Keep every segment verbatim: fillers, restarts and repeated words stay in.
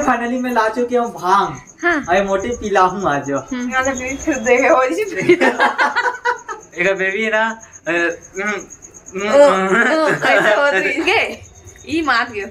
Finally मैं ला चुकी हूँ भांग। हाँ। अरे मोटी पिलाहूँ आज। हम्म। एकर बेबी है ना, अ, हम्म, हम्म, ओ, ओ, ऐसे होत रहिस। ई मात गयो।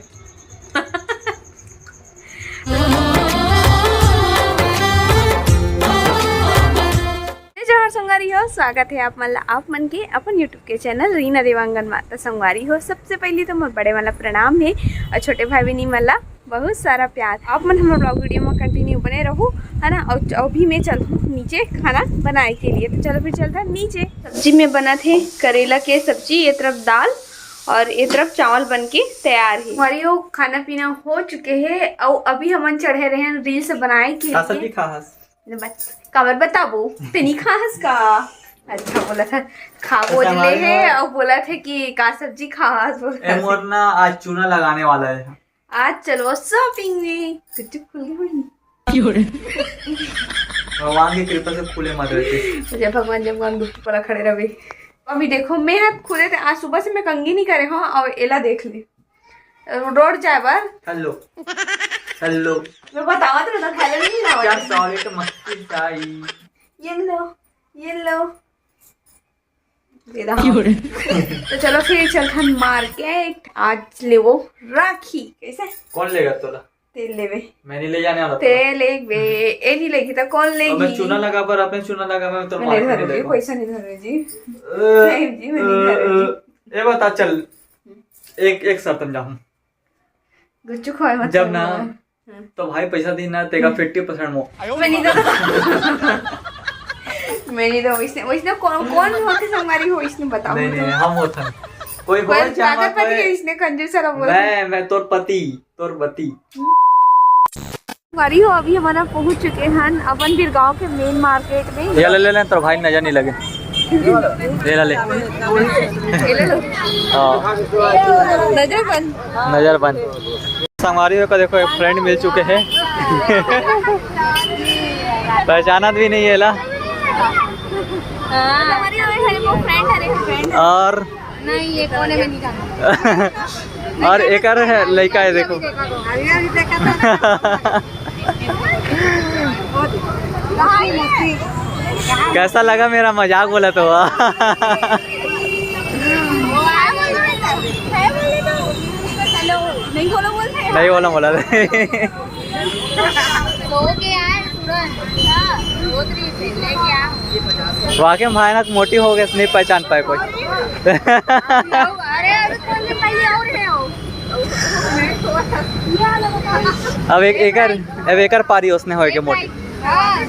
जय जोहार संगवारी हो, स्वागत है आप मन ला, आप मन के अपन YouTube के चैनल रीना देवांगन मा। त संगवारी हो, सबसे पहली तो मोर बड़े वाला प्रणाम है और छोटे भाई बहिनी मन ला बहुत सारा प्यार। आप मन हमर vlog video में continue बने रहू, है ना। और अभी मैं चलहूँ नीचे खाना बनाए के लिए, तो चलो फिर चलते हैं नीचे। सब्जी में बनत है करेला के सब्जी, ये तरफ दाल और ये तरफ चावल बन के तैयार है। हमारी वो खाना पीना हो चुके है और अभी हमन चढ़े रहे हैं reels बनाए के लिए। ले बत-, काबर बताबो? ते नी खाहस का? अच्छा बोला था, खा बोल ले है और बोला था कि का सब्जी खाहस बोला ए, था। मोर ना आज चूना लगाने वाला है। आज चलो shopping में। कुछ खुल गई। भगवान की कृपा से खुले मत रहते। जय भगवान, जय भगवान, दुख वाला खड़े रहे। अभी देखो, मैं हाथ खुले थे, आज सुबह से मैं कंघी नहीं करे हूँ और एला देख ले। रोड जाए बर। हेलो। हेलो। मैं बतावा तो ना, खाले नहीं ना क्या वाले। सॉरी तो मस्ती साई। ये लो, ये लो। दे दा। तो चलो फिर चलथन market, आज लेवो राखी। कैसे? कौन लेगा तोला? तेल लेवे। मैं नहीं ले जाने वाला तेल। एक बे, ए नहीं लेगी तो कौन लेगी? मैं चूना लगा पर अपने चूना लगा, मैं तो मैं नहीं धरूंगी, पैसा नहीं धरूंगी जी। नहीं जी, मैं नहीं धरूंगी। ए बता चल, एक एक शर्त में जाऊं। गुच्चू खोए मत जब ना। तो भाई पैसा दी ना, तेगा fifty percent मो। मैं नहीं दो। मैं नहीं दो। इसने, इसने कौन, कौन होते संगवारी हो, इसने बताओ नहीं, तो। नहीं, हम होता। कोई बहुत ज्यादा पति है, इसने कंजूस वाला बोला। मैं, मैं तोर पति, तोर पति। संगवारी हो, अभी हमन पहुंच चुके हैं अपन बिरगांव के main market में। ये ले, ले, ले, तोर भाई नजर नहीं लगे। ये ले, ले। ये ले लो। हाँ। नजर बंद। नजर बंद। संगवारी हो का देखो, एक friend मिल चुके हैं। पहचानत भी नहीं है ला। हाँ। और नहीं, ये कोने में नहीं जाना। और एकर है, लड़का है, देखो। कैसा लगा मेरा मजाक? बोला तो हुआ। नहीं बोला, बोला। वाकई में भयानक मोटी हो गई, नहीं पहचान पाए कोई। अरे, अभी कौन से पहले और है हो? अब एक एकर, अब एकर पारी उसने होए के मोटी। हाँ।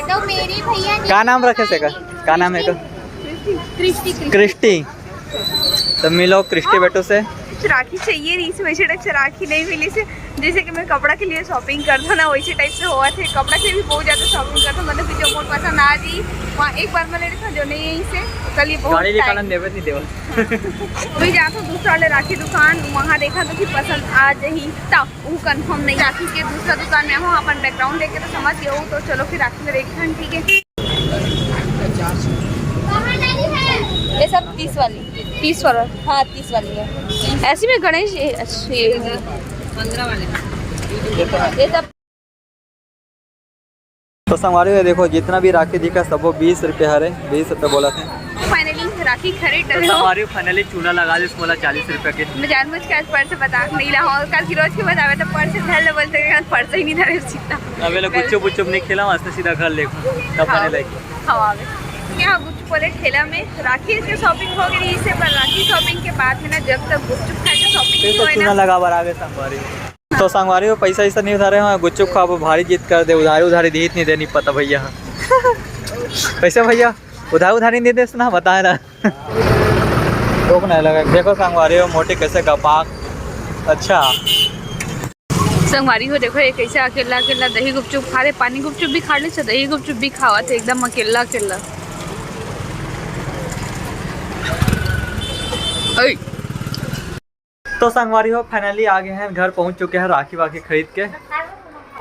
तो मेरी भैया का नाम रखे से का? का नाम है का? Christy, Christy. क्रिस्टी। तो मिलो क्रिस्टी बेटो से। कुछ राखी चाहिए रहिस, वैसे टाइप से राखी नहीं मिलिस हे। जैसे कि मैं कपड़ा के लिए shopping करता ना, वैसे टाइप से हुआ थे। कपड़ा के भी बहुत ज्यादा shopping करता, मतलब कि जो मोर पसंद आ जी, वहाँ एक बार मैं ले लेता, जो नहीं है इसे, कल ये बहुत गाड़ी निकालन देवे नहीं देवा। अभी जाता हूँ दूसरा वाले राखी दुकान, वहाँ देखा तो कि पसंद आ जाही, तब वो confirm नहीं। राखी के दूसरा दुकान में हूँ, अपन background देख के तो समझ गए हो, तो चलो फिर राखी में देखते हैं, ठीक है। ये सब तीस वाली, तीस वाला, हाँ, तीस वाली है। ऐसी में गणेश, ये, अच्छी है। ये सब। तो संगवारी हो, देखो, जितना भी राखी दिखा, सब वो बीस रुपये हरे, बीस रुपये बोला थे। Finally राखी खरीद तो रहे हो। संगवारी हो, finally चूना लगा दे, इसको बोला चालीस रुपये के। मैं जानबूझ के आज पर्स बता के नहीं रहा हूँ, कल की रोज के बतावे तो पर्स धर ले बोलते हैं, पर्स ही नहीं धरे सीधा। अब ये लोग गुपचुप वुपचुप नहीं खेला, वहाँ से सीधा घर लेको, तब हाँ। खाने लायक। हवा में। यहाँ गुपचुप वाले ठेला में राखी के shopping हो गई इसे, पर राखी shopping के बाद में ना, जब तक गुपचुप खाए के shopping फिर नहीं तो होए चूना ना। लगा बराबर संगवारी। तो संगवारी हो, पैसा ऐसा नहीं उधारे हो, गुपचुप खाबो, भारी जिद कर दे, उधारी उधारी दीत नहीं देनी पता भैया। कैसे भैया, उधार उधारी नहीं दे सुना, बताए ना। रोक नहीं लगा। देखो संगवारी हो, मोटी कैसे गपाक। अच्छा। संगवारी हो, देखो, ये कैसे अकेला अकेला दही गुपचुप खा रहे, पानी गुपचुप भी खा ले, दही गुपचुप भी खावा थे, एकदम अकेला अकेला। ओए। तो संगवारी हो, finally आ गए हैं घर, पहुंच चुके हैं राखी वाखी खरीद के।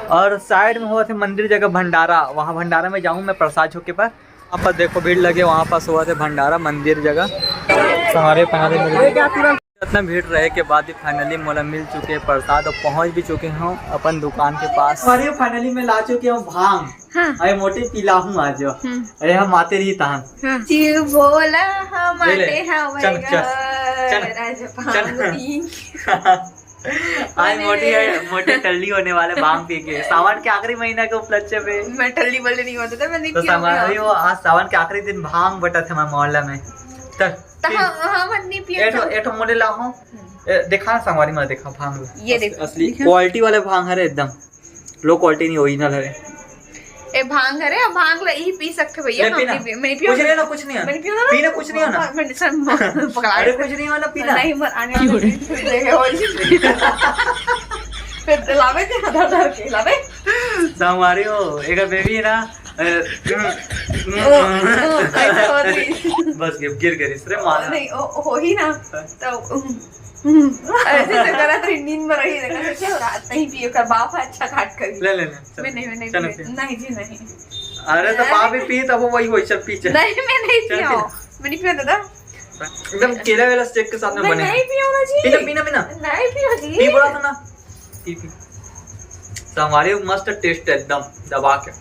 और side में हुआ थे मंदिर जगह भंडारा, वहाँ भंडारा में जाऊँ मैं प्रसाद छोके पर। वहाँ पर देखो भीड़ लगे, वहाँ पास हुआ थे भंडारा मंदिर जगह। संगवारी हो, finally मिल गए। इतना भीड़ रहे के बाद भी finally मोला मिल चुके हैं प्रसाद और पहुंच भी चुके हूँ अपन दुकान के पास। संगवारी हो, finally मैं ला चुके हूँ भांग। हाँ। अरे मोटी पीला हूँ आज। हम्म। अरे हम आते रही तहन। हाँ। शिव भोला हम ले ले। आते हवे चल, चल। घर, चल। राजा चल। पार्वती। आज मोटी है, मोटी टल्ली होने वाले भांग पी के। सावन के आखिरी महीना के उपलक्ष्य पे। मैं टल्ली बल्ली नहीं होता था, मैं नहीं तो पीऊंगी। संगवारी हो, आज सावन के आखिरी दिन भांग बटत हे हमारे मोहल्ला में। चल, तो पी। हाँ, हाँ, मैं नहीं पीऊँ। एठो, एठो मोले ला हो। ए, देखा ना संगवारी, मैं देखा भांग ला। ये अस-, देखो, असली देखो। Quality वाले भांग हरे एकदम। Low quality नहीं, original हरे। ए भांग हरे, अब भांग ले ही पी सकते भैया, ले हम पीना। नहीं पी-, मैं नहीं पीऊँ। कुछ नहीं ना, कुछ नहीं है। मैं नहीं पीऊँ ना। पीना कुछ नहीं है ना। मैं, मैं, सर, पकड़ा अरे के कुछ नहीं है ना, पीना। नहीं, मर आने वाले दिन फिर देखे हो। फिर लावे थे, धर धर के लावे। संगवारी हो, एक baby है ना, ए, ओ, ओ, ऐसे होती। बस गिर, गिर गई रे माँ। नहीं, ओ, हो ही ना। हाँ। तो, हम्म, ऐसे से करा तो नींद में रही, देखा तो क्या हो रहा? नहीं पिए, कर बाप है, अच्छा घाट कर। ले, ले, ले, चल। मैं नहीं, मैं नहीं चल पिए। फिर। नहीं जी, नहीं। अरे तो नहीं। पापी पी, तब वो वही, वही सब पी, चल। नहीं, मैं नहीं चल पिया हूँ। पी। मैं नहीं पिया दादा। एकदम केला वेला shake के साथ में मैं बने। नहीं पिया ना जी। पीना, पीना, पीना। नहीं पिया जी। पी बोला था ना। पी, पी। संगवारी हो, मस्त taste है एकदम दबा के।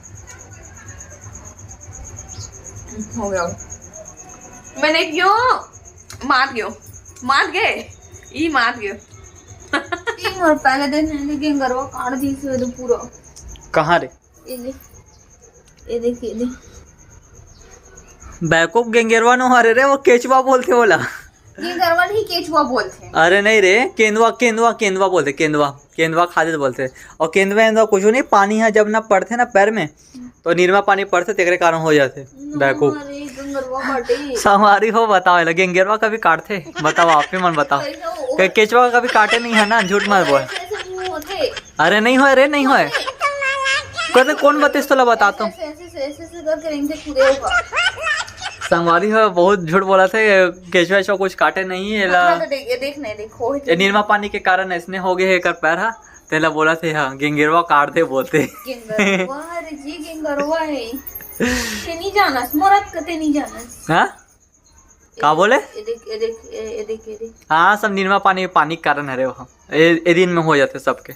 हो गया। मैंने क्यों मार गयो, मार गए, ई मार गयो। तीन और पहले दिन है, लेकिन गरवा काट दी से तो पूरा। कहाँ रे? ये देख, ये देख, ये देख। बैकअप गेंगेरवा नो हरे रे, वो केचवा बोलते बोला। गेंगेरवा नहीं, केचवा बोलते हैं। अरे नहीं रे, केंदवा, केंदवा, केंदवा बोलते, केंदवा, केंदवा खादे तो बोलते। और केंदवा एंदवा कुछ नहीं, पानी है जब ना पड़ते ना पैर में, तो निरमा पानी पड़ते, तेकरे कारण हो जाते ना बैकअप। रे, गेंगेरवा काटे। संगवारी हो, बताओ, एला गेंगेरवा कभी काटते? बताओ, आप ही मन बताओ। कैसे हो? के-, केचवा कभी काटे नहीं है ना, झूठ मत बोल। ऐसे, ऐसे मुंह होते। अरे नहीं होय रे, नहीं होय। कहते कौन बतेस तोला बता तो। ऐसे, ऐसे, ऐसे, ऐसे करके रेंगते कूदे होगा। संगवारी हो, बहुत झूठ बोला थे, केचवा वेचवा कुछ काटे नहीं है ला। हाँ, तो देख, ये देख नहीं, देखो, ये निरमा पानी के कारण ऐसने हो गए है एकर पैर हा, तेला बोला थे, हाँ, गेंगेरवा काट दे बोलते। गेंगरवा, अरे जी, गेंगरवा है। ते नहीं जानस, मोरत कते नहीं जानस। हाँ? का बोले? ये देख, ये देख, ये, ये देख, ये देख। हाँ, सब निरमा पानी, पानी के कारण हरे वो। ए, ए दिन में हो जाते सबके।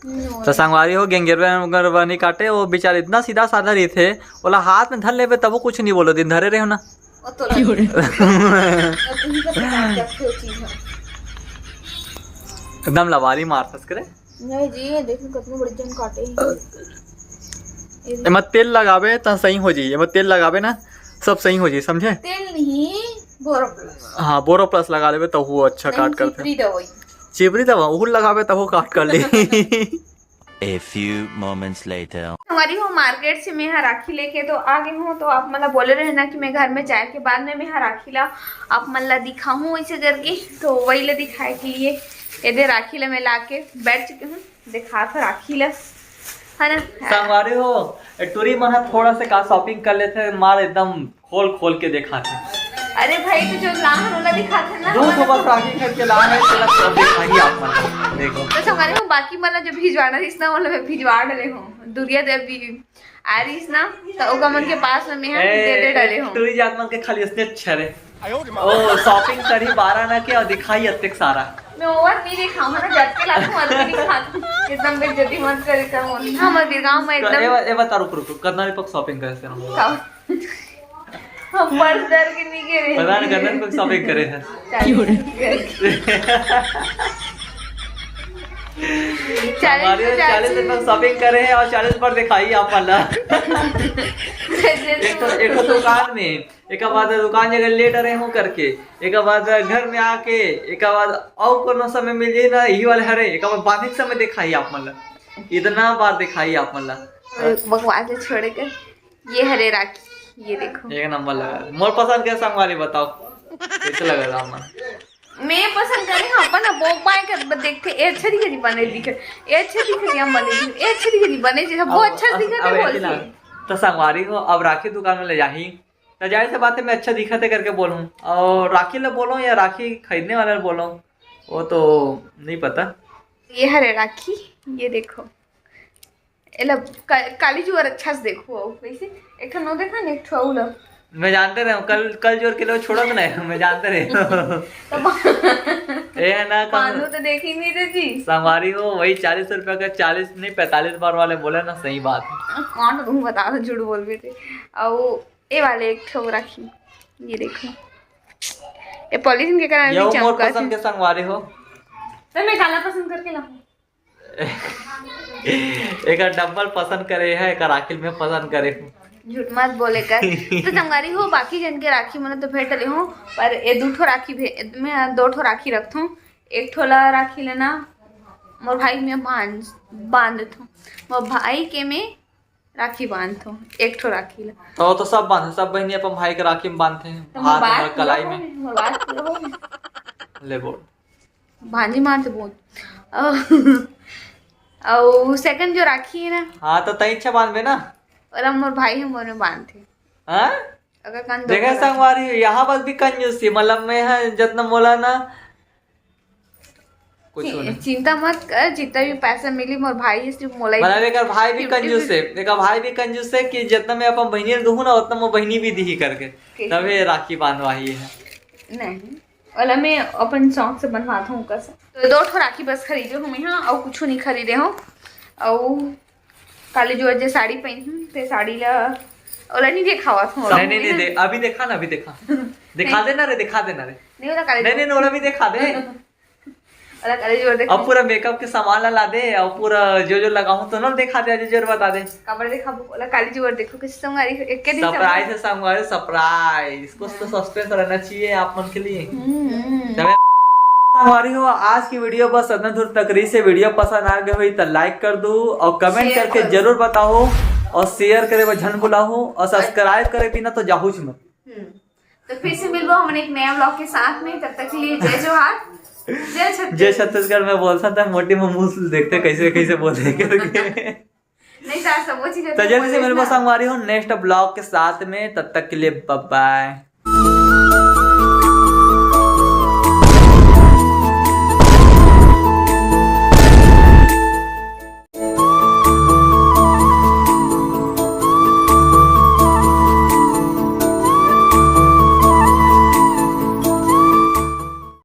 नो। तो संगवारी हो, गेंगेरवा, गेंगेरवा नहीं काटे, वो बेचारे इतना सीधा साधा रही थे, बोला हाथ में धर लेबे तबो कुछ नहीं बोलो, दिन धरे रहे हो ना। और तो लगे। और तुम ही बस काट के रखे हो चीज में। एकदम लवारी मार फंस करे। नहीं जी, ये देखो कितने बड़े जन काटे हैं। एमा तेल लगाबे त सही हो जाई, एमा तेल लगाबे ना, सब सही हो जाई, समझे? तेल नहीं, बोरो प्लस। हाँ, बोरो प्लस लगा लेबे त वो अच्छा नहीं, काट करथे। चिपरी दवाई। चिपरी दवा, उहुल लगाबे त वो काट कर ले। A few moments later। संगवारी हो, मार्केट से मैं हा राखी लेके तो आ गई हूँ, तो आप मन ला बोले रहे ना कि मैं घर में जाए के बाद में मैं हा राखी ला आप मन ला दिखाऊँ ऐसे करके, तो वही ला दिखाए के लिए ये दे राखी ला मैं ला के बैठ चुकी हूँ। दिखा था राखी ला, है ना? संगवारी हो, ए टूरी मन ह थोड़ा से का shopping कर लेथे, मार एकदम खोल खोल के दिखाथे। अरे भाई, तो जो लाहन वाला दिखाथे ना, दो सौ बस राखी खरीद के ला है, तेला सब दिखाई आप मन। देखो। तो संगवारी हो, बाकी मन ला जो भिजवाना रहिस ना, वो ला मैं भिजवा डले हूँ। दुरिया देवी आ रहिस ना, तो ओकर मन के पास में मैं ए, दे दे डले हूँ। टूरी जात मन के खाली असने छरे। ओ, shopping करही बारह ना के और दिखाई अतेक सारा। मैं over नहीं दिखाऊँ, है ना, जब के लाखों आदमी नहीं खाते। एकदम बेइज्जती मत करे कर मोर। हाँ, मैं बिरगांव में तो एकदम ए, ए बता, रुक, रुक, रुक, कतना रुपया के shopping करे से हम? का? हम पर्स डर के नहीं गिरे। पता नहीं कतना रुपया के shopping करे हैं। चालीस। चालीस हमारे में चालीस चालीस। रुपया के shopping करे हैं और चालीस पर दिखाई आप वाला। जैसे एक तो, एक तो दुकान में एक बाद दुकान जगह लेट रहे हूँ करके, एक बाद घर में आके, एक बाद और कोनो समय मिल जाए ना, यही वाले हरे, एक बाद बांधे के समय दिखाई आप मन ला, इतना बार दिखाई आप मन ला। अरे, बकवास ले छोड़े के, ये हरे राखी, ये देखो। एक नंबर लगा, मोर पसंद के संगवारी बताओ, कैसे लगा राम मन? मैं पसंद करे, हाँ, अपन बोक बाय कर देखते, ए अच्छा दिखे जी, बने दिखे, ए अच्छा दिखे जी, हम बने दिखे, ए अच्छा दिखे जी, बने जी, वो अब, अच्छा अब, दिखे अब तो ऐसे बोल ना, के। तो संगवारी हो, अब राखी दुकान में ले जाही, तो जाहिर सी बात है, मैं अच्छा दिखत है करके बोलूँ, और राखी ला बोलूँ या राखी खरीदने वाला ला बोलूँ, वो तो नहीं पता। ये हरे राखी, ये देखो, एला का-, काली जुआर अच्छा से देखो, अउ कैसे एक ठन वो देखा ना, एक ठो अउ ला, मैं जानते रहे हूँ, कल, कल जोर के लोग छोड़त नहीं, मैं जानते रहे हूँ। तो ये है ना, कम बांधो तो देखी नहीं थे जी। संगवारी हो, वही चालीस रुपया का, चालीस नहीं, पैंतालीस बार वाले बोले ना, सही बात है। कौन तुम बता दो, झूठ बोल रहे थे। और ये वाले एक ठो राखी, ये देखो, ये पॉलीथीन के कारण ये भी वो मोर चमका पसंद थे। के संगवारी हो। तो मैं काला पसंद करके लाऊं। एकर डबल पसंद करे है, एकर आखिर में पसंद करे हूँ। झूठ मत बोले कर। तो संगवारी हो, बाकी जन के राखी मन तो भेंट ले हूँ, पर ये दू ठो राखी भे-, मैं दो ठो राखी रखथूँ। एक ठो ला राखी लेना मोर भाई में बांध, बांध देथूँ, मोर भाई के में राखी बांधथूँ, एक ठो राखी ला। तो, तो सब बांधे, सब बहनी अपन भाई के राखी में बांधते हैं, तो हाथ मोर में, बात कलाई पूरा में। हो, मोर बात पूरा हो। ले बोल। भांजी मार तो बोल। अउ, अउ सेकंड जो राखी है ना, हाँ, तो तई अच्छा बांधबे ना। ओला मोर भाई ह मोर में बांधथे। हाँ? अगर कान देखे दोनों संगवारी, यहाँ पर भी कंजूसी, मतलब मैं है जितना मोला ना कुछ चि-, नहीं। चिंता मत कर, जितना भी पैसा मिली मोर भाई ह सिर्फ मोला ही मतलब दे। एकर भाई भी फिफ्टी कंजूस है, फिफ्टी। एकर भाई भी कंजूस है कि जितना मैं अपन बहनी ल दूहूँ ना, उतना मोर बहनी भी दीही करके, कैसे? तबे राखी बांधवाही है। नहीं, ओला मैं अपन शौक से बनवात हूँ ओकर से। तो दो ठो राखी बस खरीदे हूँ मैं, हाँ, अउ कुछ नहीं खरीदे हूँ। अउ काली जुवर जे साड़ी पहनी हूँ, ते साड़ी ला ओला नहीं देखावत हूँ। नहीं, नहीं, नहीं, दे, अभी देखा ना, अभी देखा। दिखा नहीं। देना रे, दिखा देना रे। नहीं, ओला काली नहीं, जुवर नहीं, ओला भी दिखा दे। ओला काली जुवर देख। अब पूरा मेकअप के सामान ला, ला दे, और पूरा जो, जो लगाऊँ तो ना दिखा दे, जो, जो बता दे। काबर देखाबो? ओला काली जुवर देखो, किसी संगवारी एक के दिन सरप्राइज है संगवारी, सरप्राइज। कुछ तो हाँ। सस्पेंस रहना चाहिए आप मन के लिए। हम्म, हम्म। तबे संगवारी हो, आज की वीडियो बस इतना दूर तक रही से। वीडियो पसंद आ गई हुई तो लाइक कर दो और कमेंट शेयर करके करो। जरूर बताओ और शेयर करे बर झन भुलाओ और सब्सक्राइब करे बिना तो जाहूच मत। हम्म। तो फिर से मिलबो हमन एक नया व्लॉग के साथ में, तब तक के लिए जय जोहार, जय छत्तीसगढ़। जय छत्तीसगढ़ में बोलता था, मोटी में मुंह देखते कैसे, कैसे बोले करके। नहीं, सर, सब वो चीजें तो तो जल्दी से बोले मिलबो ना। संगवारी हो नेक्स्ट व्लॉग के साथ में, तब तक के लिए बाय बाय।